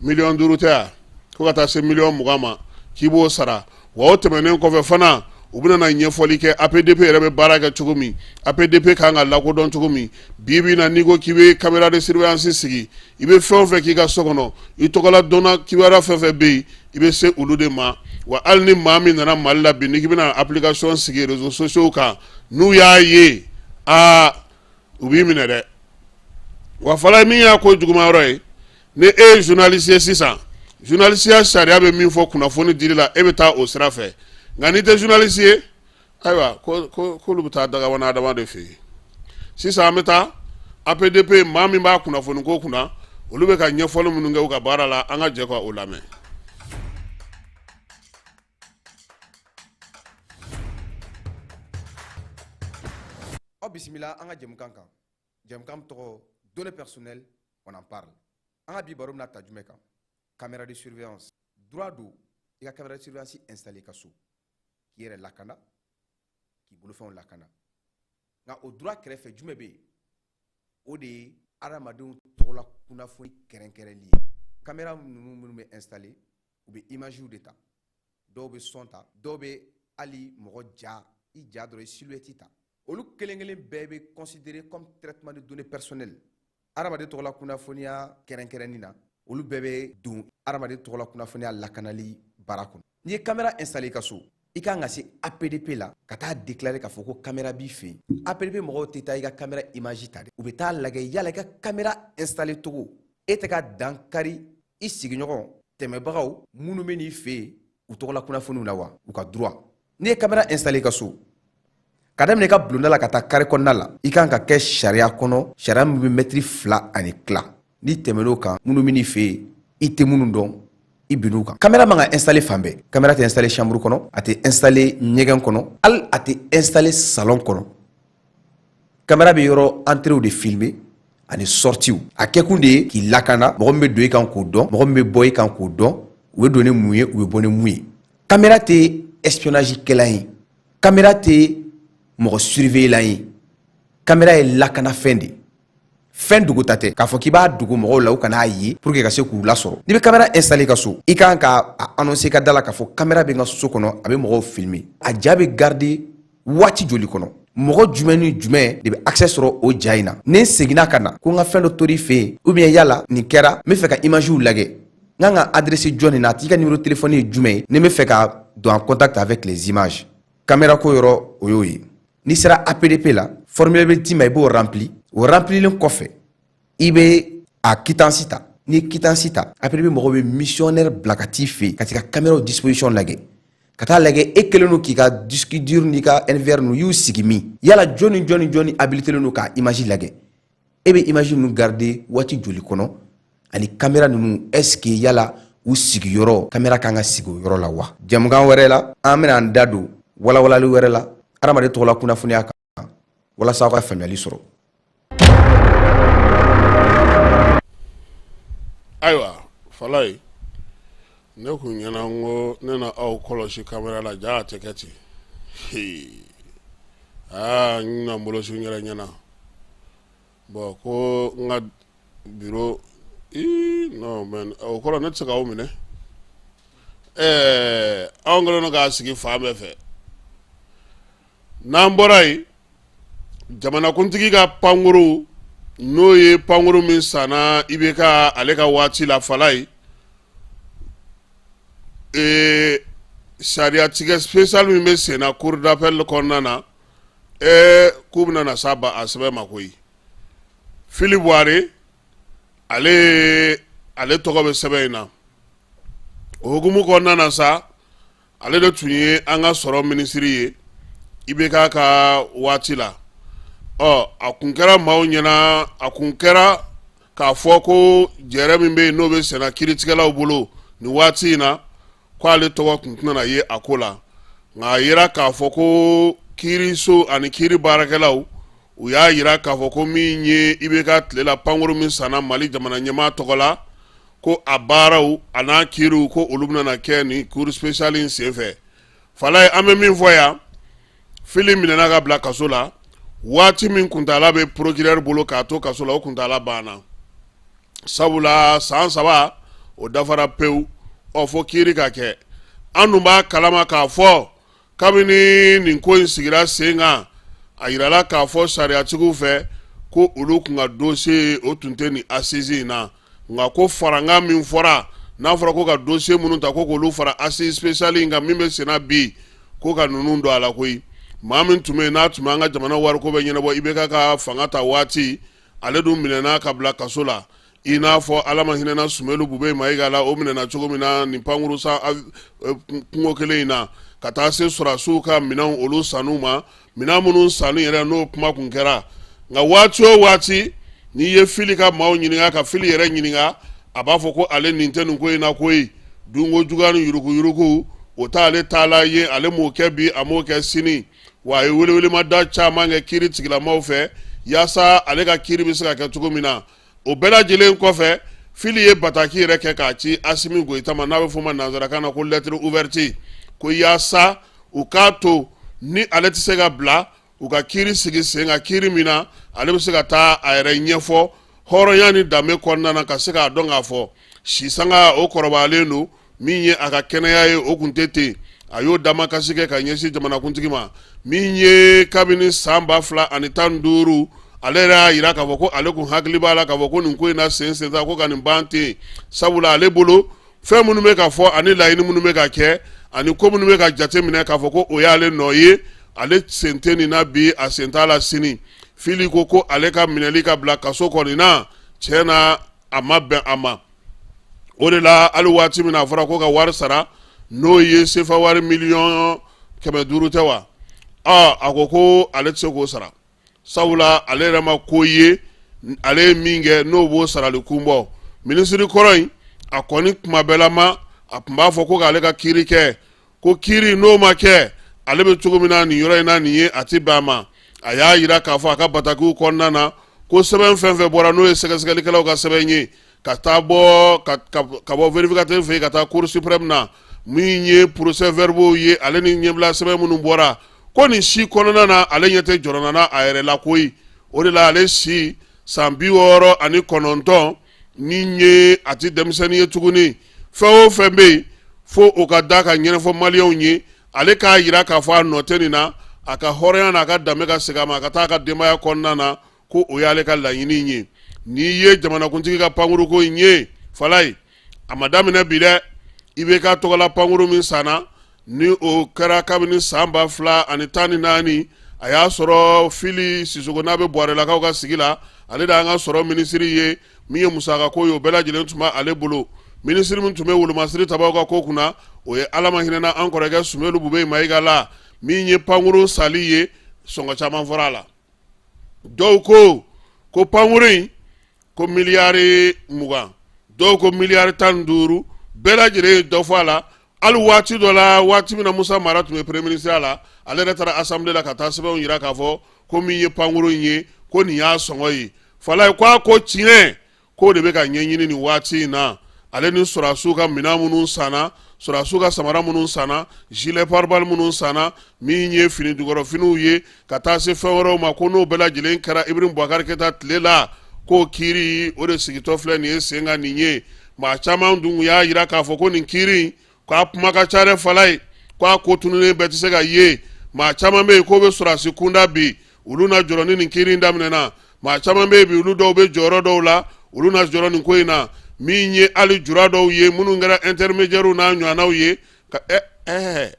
miliyɔn tɛ yan, fo ka taa se 20 miliyɔn ma, k'i b'o sara. Wa o tɛmɛnen kɔfɛ fana, u bɛna na ɲɛfɔli kɛ APDP yɛrɛ bɛ baara kɛ cogo min, APDP kan ka lakodɔn cogo min. Bi bi na, n'i ko k'i bɛ caméra de surveillance sigi, i bɛ fɛn o fɛn k'i ka so kɔnɔ, i tɔgɔla dɔnna kibaruya fɛn fɛn bɛ yen, i bɛ se olu de ma. Wa hali ni maa min nana Mali la bi, n'i k'i bɛna application sigi réseaux sociaux kan, n'u y'a ye, aa, u b'i minɛ dɛ. Wa Falaye, min y'a ko juguman yɔrɔ ye, ni e ye journaliste ye sisan, journaliste sariya bɛ min fɔ kunnafoni dili la, e bɛ taa o sira fɛ. Nka n'i tɛ journaliste ye, ayiwa, k'olu bɛ taa dagabana adama de fɛ yen. Sisan an bɛ taa APDP, maa min b'a kunnafoni ko kunna, olu bɛ ka ɲɛfɔli minnu kɛ u ka baara la, an ka jɛ ka o lamɛn. Aw bisimila an ka jɛmukan kan, jɛmukan tɔgɔ "Données personnelles, on en parle". An ka bi baro bɛna ta jumɛn kan? Caméra de surveillance. Droit don i ka caméra de surveillance installer i ka so k'i yɛrɛ lakana, k'i bolofɛnw lakana. Nka o droit kɛrɛfɛ, jumɛn bɛ yen? O de ye adamadenw tɔgɔla kunnafoni kɛrɛnkɛrɛnli ye. Caméra ninnu minnu bɛ installer, u bɛ imagew de ta, dɔw bɛ son ta, dɔw bɛ hali mɔgɔ ja, i ja dɔrɔn, i silhouette ta. Olu kelen kelen bɛɛ bɛ considéré comme traitement de données personnelles adamaden tɔgɔla kunnafoniya kɛrɛnkɛrɛnni na. Olu bɛɛ bɛ don adamaden tɔgɔla kunnafoniya lakanali baara kɔnɔ. N'i ye caméra installé i ka so, i kan ka se APDP la ka taa déclarer k'a fɔ ko caméra b'i fɛ yen. APDP mɔgɔw tɛ taa i ka caméra image ta dɛ, u bɛ taa lajɛ yala i ka caméra installé cogo, e tɛ ka dan kari i sigiɲɔgɔn tɛmɛbagaw minnu bɛ n'i fɛ yen u tɔgɔla kunnafoniw na wa, u ka droit. N'i ye caméra installé i ka so, ka daminɛ i ka bulonda la ka taa carré kɔnɔna la, i kan ka kɛ sariya kɔnɔ, sariya min bɛ mɛtiri 2.5. N'i tɛmɛn'o kan, minnu bɛ n'i fɛ yen, i tɛ minnu dɔn, I binn'u kan. Kamera man ka installer fan bɛɛ. Kamera tɛ installer chambre kɔnɔ, a tɛ installer ɲɛgɛn kɔnɔ, hali a tɛ installer salon kɔnɔ. Kamera bɛ yɔrɔ entréew de filmer ani sortiew. A kɛkun de ye k'i lakana, mɔgɔ min bɛ don i kan k'o dɔn, mɔgɔ min bɛ bɔ i kan k'o dɔn, u bɛ don ni mun ye, u bɛ bɔ ni mun ye. Kamera tɛ espionnage kɛlan ye, kamera tɛ mɔgɔ surveiller ye. Kamera ye lakanafɛn de ye, fɛn dogota tɛ k'a fɔ k'i b'a dogo mɔgɔw la u kan'a ye pour que ka se k'u lasɔrɔ. N'i bɛ kamera installer i ka so, i kan ka a annoncer i ka da la k'a fɔ kamera bɛ n ka so kɔnɔ, a bɛ mɔgɔw filmer. A ja bɛ garder waati joli kɔnɔ? Mɔgɔ jumɛn ni jumɛn de bɛ accès sɔrɔ o ja in na? Ni n seginna ka na ko n ka fɛn dɔ tor'i fɛ yen, ou bien yala nin kɛra, n bɛ fɛ ka imagew lajɛ, n kan ka adresser jɔn na? A tigi ka numéro téléphone ye jumɛn ye ni n bɛ fɛ ka don en contact avec les images? Caméra ko yɔrɔ, o y'o ye. N'i sera APDP la, formulaire bɛ d'i ma, i b'o rempli. O remplilen kɔfɛ, i bɛ a quittance ta. N'i ye quittance ta, APDP mɔgɔw bɛ missionnaire bila ka t'i fɛ yen ka t'i ka caméra disposition lajɛ, ka taa lajɛ e kɛlen don k'i ka disque dur n'i ka NVR ninnu y'u sigi min, yala jɔn ni jɔn ni jɔn ni habilité don k'a image lajɛ, e bɛ image ninnu garder waati joli kɔnɔ, ani caméra ninnu, est ce que yala u sigiyɔrɔ, caméra kan ka sigi o yɔrɔ la wa? Jɛmukan wɛrɛ la, an bɛna an da don walawalali wɛrɛ la hadamaden tɔgɔla kunnafoniya kan walasa aw ka faamuyali sɔrɔ. Ayiwa Falaye, ne kun ɲɛna n ko ne na aw kɔlɔsi kamera la, ja a tɛ kɛ ten. Aa, n na n bolo su n yɛrɛ ɲɛna. Bon, ko n ka biro, non mais o kɔrɔ ne tɛ se k'aw minɛ. Ɛɛ, anw kɛlen don k'a sigi fan bɛɛ fɛ. N'an bɔra yen, jamanakuntigi ka pankuru, n'o ye pankuru min sanna IBK ale ka waati la, Falaye, ee sariyatigɛ spécial min bɛ senna cour d'appel kɔnɔna na, ee k'u bɛna na s'a ba a sɛbɛn ma koyi. Fili Buware, ale tɔgɔ bɛ sɛbɛn in na. O hukumu kɔnɔna na sa, ale de tun ye an ka sɔrɔ minisiri ye IBK ka waati la. Ɔ a kun kɛra maaw ɲɛna, a kun kɛra k'a fɔ ko jɛrɛ min bɛ yen n'o bɛ senna kiiritigɛlaw bolo nin waati in na, ko ale tɔgɔ tun tɛna ye a ko la. Nka a yira k'a fɔ ko kiiriso ani kiiri baarakɛlaw, u y'a yira k'a fɔ ko min ye IBK tile la pankuru min sanna Mali jamana ɲɛmaa tɔgɔ la, ko a baaraw a n'a kiiriw, ko olu bɛna kɛ nin cour spéciale in senfɛ. Falaye, an bɛ min fɔ yan, Fili minɛna ka bila kaso la. Waati min kuntaala bɛ procureur bolo k'a to kaso la, o kuntaala banna, sabula san 3 o dafara pewu. Ɔ fo kiiri ka kɛ. An dun b'a kalama k'a fɔ kabini nin ko in sigira sen kan, a yirala k'a fɔ sariyatigiw fɛ ko olu kun ka dossier o tun tɛ nin assise in na. Nka ko farankan min fɔra, n'a fɔra ko ka dossier minnu ta ko k'olu fara assise spéciale in kan min bɛ senna bi, ko ka ninnu don a la koyi. Maa min tun bɛ yen n'a tun bɛ an ka jamana wariko bɛ ɲɛnabɔ IBK ka fanga ta waati, ale dun minɛna ka bila kaso la, i n'a fɔ Ala ma hinɛna Sumelu Bube Mayiga la, o minɛna cogo min na nin pankuru san kungo kelen in na, ka taa se sɔrɔdasiw ka minɛnw olu sanniw ma, minɛn minnu sanni yɛrɛ n'o kuma kun kɛra. Nka waati o waati n'i ye Fili ka maaw ɲininka, ka Fili yɛrɛ ɲininka, a b'a fɔ ko ale nin tɛ nin ko in na koyi. Dunko juguya ni yuruguyurugu, o t'ale taala ye. Ale m'o kɛ bi, a m'o kɛ sini. Wa a ye welewelemada caman kɛ kiiri tigilamaw fɛ yaasa ale ka kiiri bɛ se ka kɛ cogo min na. O bɛɛ lajɛlen kɔfɛ, Fili ye bataki yɛrɛ kɛ k'a ci Asimi Goyita ma, n'a bɛ fɔ o ma nansarakan na ko lettre ouverte, ko yaasa u k'a to ni ale tɛ se ka bila, u ka kiiri sigi sen kan, kiiri min na ale bɛ se ka taa a yɛrɛ ɲɛfɔ hɔrɔnya ni danbe kɔnɔna na, ka se k'a dɔn k'a fɔ sisanga o kɔrɔbayalen don, min ye a ka kɛnɛya ye o kun tɛ ten. A y'o damakasi kɛ ka ɲɛsin jamanakuntigi ma min ye kabini san 2015. Ale yɛrɛ y'a jira k'a fɔ ko ale kun hakili b'a la k'a fɔ ko nin ko in na sen sen ko ka nin ban ten, sabula ale bolo fɛn minnu bɛ ka fɔ ani laɲini minnu bɛ ka kɛ ani ko minnu bɛ ka jate minɛ k'a fɔ ko o y'ale nɔ ye, ale sen tɛ nin na bi, a sen t'a la sini. Fili ko ko ale ka minɛli ka bila kaso kɔni na, tiɲɛ na a ma bɛn a ma. O de la hali waati min na a fɔra ko ka wari sara, n'o ye sefa wari miliyɔn 500 tɛ wa, a ko ko ale tɛ se k'o sara, sabula ale yɛrɛ ma ko ye ale ye min kɛ n'o b'o sarali kun bɔ. Minisiri kɔrɔ in, a kɔni kuma bɛɛlama A tun b'a fɔ ko k'ale ka kiiri kɛ, ko kiiri n'o ma kɛ, ale bɛ cogo min na nin yɔrɔ in na nin ye, a tɛ bɛn a ma. A y'a jira k'a fɔ a ka batakiw kɔnɔna na ko sɛbɛn fɛn fɛn bɔra, n'o ye sɛgɛsɛgɛlikɛlaw ka sɛbɛn ye, ka taa bɔ ka bɔ vérificateur fɛ yen ka taa cour suprême na, min ye procès verbaux ye, ale ni ɲɛbila sɛbɛn minnu bɔra, ko nin si kɔnɔna na, ale ɲɛ tɛ jɔrɔna na a yɛrɛ la koyi. O de la, ale si san 69 ni ye, a tɛ denmisɛnnin ye tuguni. Fɛn o fɛn bɛ yen, fo o ka da ka ɲɛnafɔ maliyɛnw ye. Ale k'a jira k'a fɔ a nɔ tɛ nin na, a ka hɔrɔnya n'a ka danbe ka segin a ma, a ka taa a ka denbaya kɔnɔna na, ko o y'ale ka laɲini ye. N'i ye jamanakuntigi ka pankuruko in ye, Falaye, a ma daminɛ bi dɛ. IBK tɔgɔla pankuru min sanna, ni o kɛra kabini san 2014, a y'a sɔrɔ Fili Sisoko n'a bɛ Buwarelakaw ka sigi la, ale de y'an ka sɔrɔ minisiri ye. Min ye musakako ye, o bɛɛ lajɛlen tun b'ale bolo. Minisiri min tun bɛ wolomasiri tabaw ka ko kunna, o ye Ala ma hinɛna an kɔrɔkɛ Sumelu Bubɛyi Mayiga la. Min ye pankuru sali ye, sɔngɔ caman fɔra a la. Dɔw ko ko pankuru in ko miliyari 20, dɔw ko miliyari 15. Bɛɛ lajɛlen ye dɔ fɔ a la. Hali waati dɔ la, waati min na Musa Mara tun bɛ premier ministre la, ale yɛrɛ taara assemblée la ka taa sɛbɛnw jira k'a fɔ ko min ye pankuru in ye, ko nin y'a sɔngɔ ye. Falaye ko a ko tiɲɛ, k'o de bɛ ka ɲɛɲini nin waati in na. Ale ni sɔrɔdasiw ka minɛn minnu sanna, sɔrɔdasiw ka samara minnu sanna, gilet pare-balles minnu sanna, min ye fini jukɔrɔfiniw ye, ka taa se fɛn wɛrɛw ma, ko n'o bɛɛ lajɛlen kɛra Ibrahim Boubacar Keita tile la, k'o kiiri o de sigitɔ filɛ nin ye sen kan nin ye. Maa caman dun y'a jira k'a fɔ ko nin kiiri k'a kuma ka ca dɛ, Falaye, k'a ko tununnen bɛɛ tɛ se ka ye. Maa caman bɛ yen k'o bɛ sɔrɔdasi kunda bi, olu na jɔrɔ ni nin kiiri in daminɛna. Maa caman bɛ yen bi, olu dɔw bɛ jɔyɔrɔ dɔw la, olu na jɔrɔ nin ko in na. Min ye hali jura dɔw ye minnu kɛra intermédiaires n'a ɲɔgɔnnaw ye ka ɛ ɛ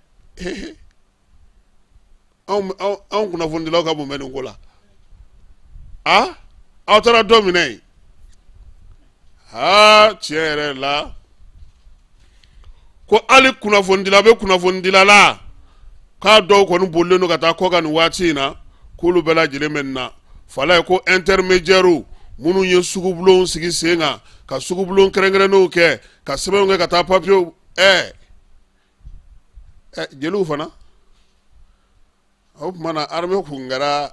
anw kunnafonidilaw ka mun bɛ nin ko la? A aw taara dɔ minɛ yen. Aa, tiɲɛ yɛrɛ la, ko hali kunnafonidila bɛ kunnafonidila la, k'a dɔw kɔni bolilen don ka taa kɔkan nin waati in na, k'olu bɛɛ lajɛlen bɛ nin na. Falaye ko intermédiaires minnu ye sugubulonw sigi sen kan, ka sugubulon kɛrɛnkɛrɛnnenw kɛ, ka sɛbɛnw kɛ ka taa papiyew, ɛɛ jeliw fana, o tuma na armée kun kɛra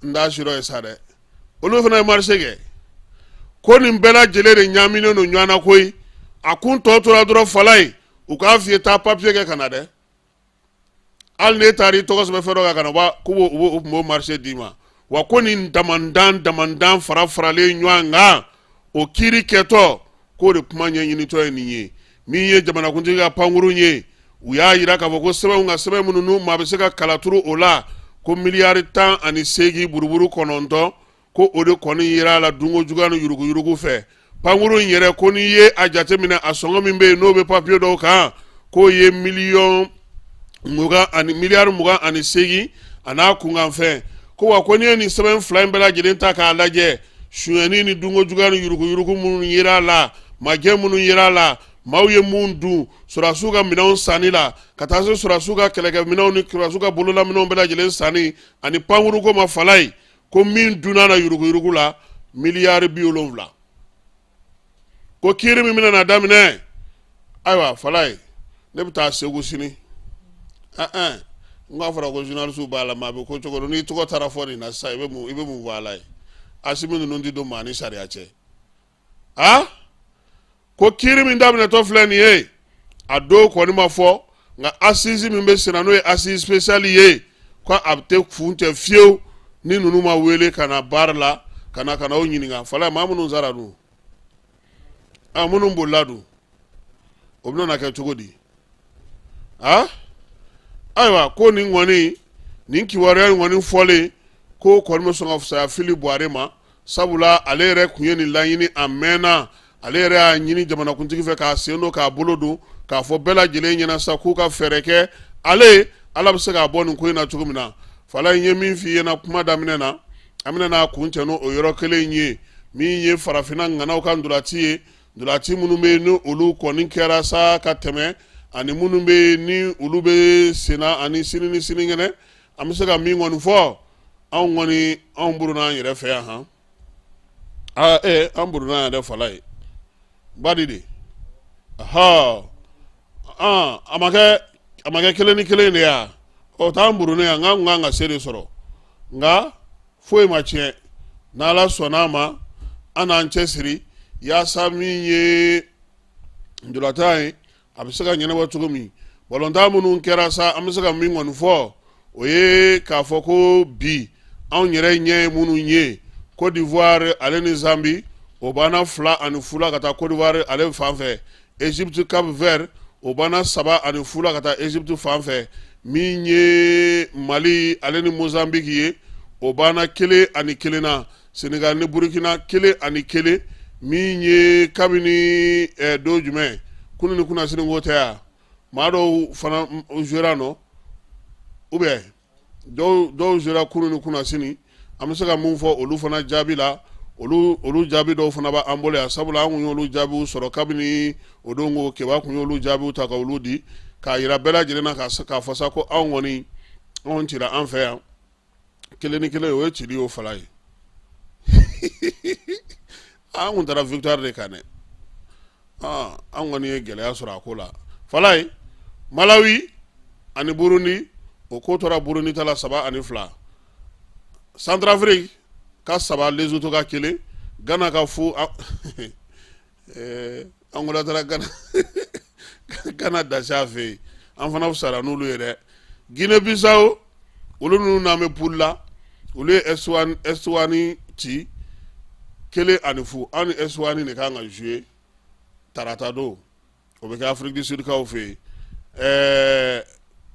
n da sirɔ ye sa dɛ, olu fana ye marché kɛ. Ko nin bɛɛ lajɛlen de ɲaaminen don ɲɔgɔn na koyi. A kun tɔ tora dɔrɔn, Falaye, u k'a f'i ye taa papiye kɛ ka na dɛ. Hali n'e taara i tɔgɔ sɛbɛn fɛn dɔ kan ka na, k'u b'o u tun b'o marché d'i ma wa. Ko nin damandan damandan fara faralen ɲɔgɔn kan, o kiiri kɛtɔ, k'o de kuma ɲɛɲinitɔ ye nin ye. Min ye jamanakuntigi ka pankurun ye, u y'a jira k'a fɔ ko sɛbɛnw ka sɛbɛn minnu n'u maa bɛ se ka kala turu o la, ko miliyari 18 buruburu 9, ko o de kɔni yera a la dunko juguya ni yuruguyurugu fɛ. Pankurun in yɛrɛ, ko n'i ye a jateminɛ, a sɔngɔ min bɛ yen n'o bɛ papiye dɔw kan, k'o ye miliyɔn 20 ani miliyari 28 a n'a kunkanfɛn. Ko wa ko n'i ye nin sɛbɛn fila in bɛɛ lajɛlen ta k'a lajɛ, sonyɛni ni dunko juguya ni yuruguyurugu minnu yera a la, majɛ minnu yera a la, maaw ye mun dun sɔrɔdasiw ka minɛnw sanni la, ka taa se sɔrɔdasiw ka kɛlɛkɛminɛnw ni sɔrɔdasiw ka bololaminɛnw bɛɛ lajɛlen sanni ani pankuruko ma, Falaye, ko min dunna na yuruguyurugu la, miliyari 70. Ko kiiri min bɛna na daminɛ, ayiwa Falaye, ne bɛ taa Segu sini. N k'a fɔra ko journaliste b'a la, maa bɛ ko cogo dɔn. N'i tɔgɔ taara fɔ nin na sisan, i bɛ mun fɔ a la ye? Asimi ninnu tɛ don maa ni sariya cɛ. A ko kiiri min daminɛtɔ filɛ nin ye, a dɔw kɔni ma fɔ, nka assise min bɛ senna, n'o ye assise spéciale ye, ko a tɛ kuncɛ fiyewu ni ninnu ma wele ka na baara la, ka na o ɲininka. Falaye, maa minnu sara dun, a minnu bolila dun, o bɛna na kɛ cogo di? A ayiwa, ko nin kɔni, nin kibaruya in kɔni fɔlen, ko kɔni bɛ sɔn ka fisaya Fili Buware ma, sabula ale yɛrɛ tun ye nin laɲini a mɛnna. Ale yɛrɛ y'a ɲini jamanakuntigi fɛ k'a sen don, k'a bolo don, k'a fɔ bɛɛ lajɛlen ɲɛna sa k'u ka fɛɛrɛ kɛ, ale Ala bɛ se k'a bɔ nin ko in na cogo min na. Falaye, n ye min f'i ɲɛna kuma daminɛ na, an bɛna n'a kuncɛ n'o yɔrɔ kelen in ye. Min ye farafinna ŋanaw ka ntolaci ye, ntolaci minnu bɛ yen ni olu kɔni kɛra sa ka tɛmɛ, ani minnu bɛ yen ni olu bɛ senna ani sini ni sinikɛnɛ, an bɛ se ka min kɔni fɔ, anw kɔni, anw buruna an yɛrɛ fɛ yan han. Aa, an buruna an yɛrɛ, Falaye, badi de, aha. A ma kɛ a ma kɛ 1-1 de ya, o t'an burunnen yan. N kan ka se de sɔrɔ, nka foyi ma tiɲɛ. N'Ala sɔnna a ma, an n'an cɛsiri yaasa min ye ntolatan ye, a bɛ se ka ɲɛnabɔ cogo min. Balontan minnu kɛra sa, an bɛ se ka min kɔni fɔ, o ye k'a fɔ ko bi anw yɛrɛ ɲɛ ye minnu ye, Côte d'Ivoire ale ni Zambie, o banna 2-0 la ka taa Côte d'Ivoire ale fan fɛ. Égypte Cap Vert, o banna 3-0 la ka taa Égypte fan fɛ. Min ye Mali ale ni Mozambique ye, o banna 1-1 na. Sénégal ni Burkina, 1-1. Min ye kabini don jumɛn, kunun ni kunnasini ko tɛ yan, maa dɔw fana jouera nɔ, ou bien dɔw jouera kunun ni kunnasini. An bɛ se ka mun fɔ olu fana jaabi la? Olu jaabi dɔw fana b'an bolo yan, sabula an kun y'olu jaabiw sɔrɔ kabini o don ko Keba kun y'olu jaabiw ta ka olu di k'a yira bɛɛ lajɛlen na, k'a fɔ sa ko anw kɔni, anw cira an fɛ yan 1-1. O ye cili y'o fala ye. An kun taara victoire de kan dɛ, an kɔni ye gɛlɛya sɔrɔ a ko la. Fala ye Malawi ani Burundi, o ko tora Burundi ta la 3-2. Centrafrique ka 3, Lesotho ka 1, Ghana ka 0. Angola taara Ghana dasi a fɛ yen. An fana fisara n'olu ye dɛ. Guinée Bissau, olu ninnu n'an bɛ poule la, olu ye Eswatini ci 1-0. An ni Eswatini de kan ka jouer tarata don, o bɛ kɛ Afrique du Sud kaw fɛ yen.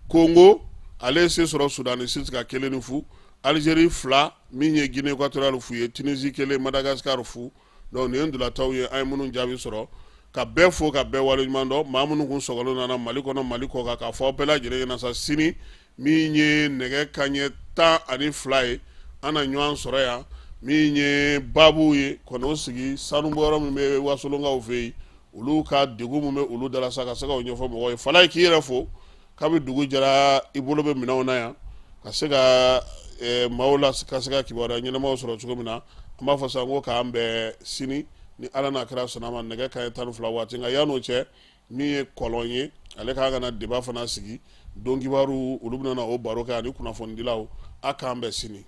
Congo ale ye se sɔrɔ Soudan du Sud ka 1-0. Algérie 2, min ye Guinée équatoriale 0 ye. Tunisie 1, Madagascar 0. Donc nin ye ntolataw ye an ye minnu jaabi sɔrɔ. Ka bɛɛ fo, ka bɛɛ waleɲuman dɔn, maa minnu kun sɔgɔlen nana Mali kɔnɔ, Mali kɔ kan, k'a fɔ aw bɛɛ lajɛlen ɲɛna sa, sini min ye nɛgɛ kanɲɛ 12 ye, an na ɲɔgɔn sɔrɔ yan. Min ye baabu ye kɔni, o sigi sanubɔyɔrɔ min bɛ Wasolonkaw fɛ yen, olu ka degun min bɛ olu da la sa, ka se k'o ɲɛfɔ mɔgɔw ye. Falaye, k'i yɛrɛ fo. Kabi dugu jɛra, i bolo bɛ minɛnw na yan ka se ka maaw la ka se ka kibaruya ɲɛnamaw sɔrɔ cogo min na. An b'a fɔ sa ko k'an bɛn sini ni Ala n'a kira sɔnna ma, nɛgɛ kanɲɛ 12 waati. Nka yan'o cɛ, min ye kɔlɔn ye, ale ka kan ka na débat fana sigi don kibaru, olu bɛna o baro kɛ ani kunnafonidilaw. A k'an bɛn sini.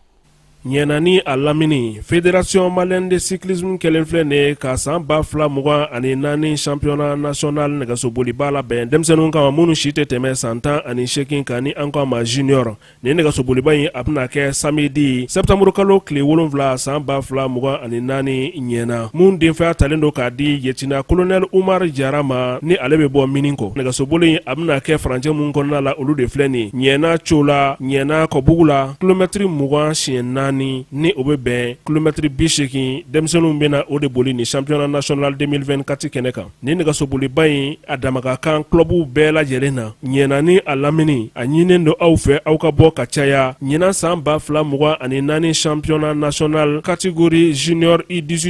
Ɲɛna ni a lamini, Fédération malienne de cyclisme kɛlen filɛ nin ye ka san 2024 championnat national nɛgɛsoboliba labɛn denmisɛnninw kama minnu si tɛ tɛmɛ san 18 kan, ni an ko a ma junior. Nin nɛgɛsoboliba in, a bɛna kɛ samedi septembre kalo tile 7 san 2024 Ɲɛna, mun denfaya talen don k'a di lieutenant colonel Umar Jara ma, ni ale bɛ bɔ mini kɔ. Nɛgɛsoboli in, a bɛna kɛ furancɛ mun kɔnɔna la, olu de filɛ nin: Ɲɛna Cola, Ɲɛna Kɔbugu la, kilomɛtiri 20 siɲɛ 4, ni o bɛ bɛn kilomɛtiri 80. Denmisɛnninw bɛna o de boli nin championnat national 2024 kɛnɛ kan. Nin nɛgɛsoboliba in, a dama ka kan clubw bɛɛ lajɛlen na Ɲɛna ni a lamini. A ɲininen don aw fɛ, aw ka bɔ ka caya ɲinan san 2024 championnat national catégorie junior U18.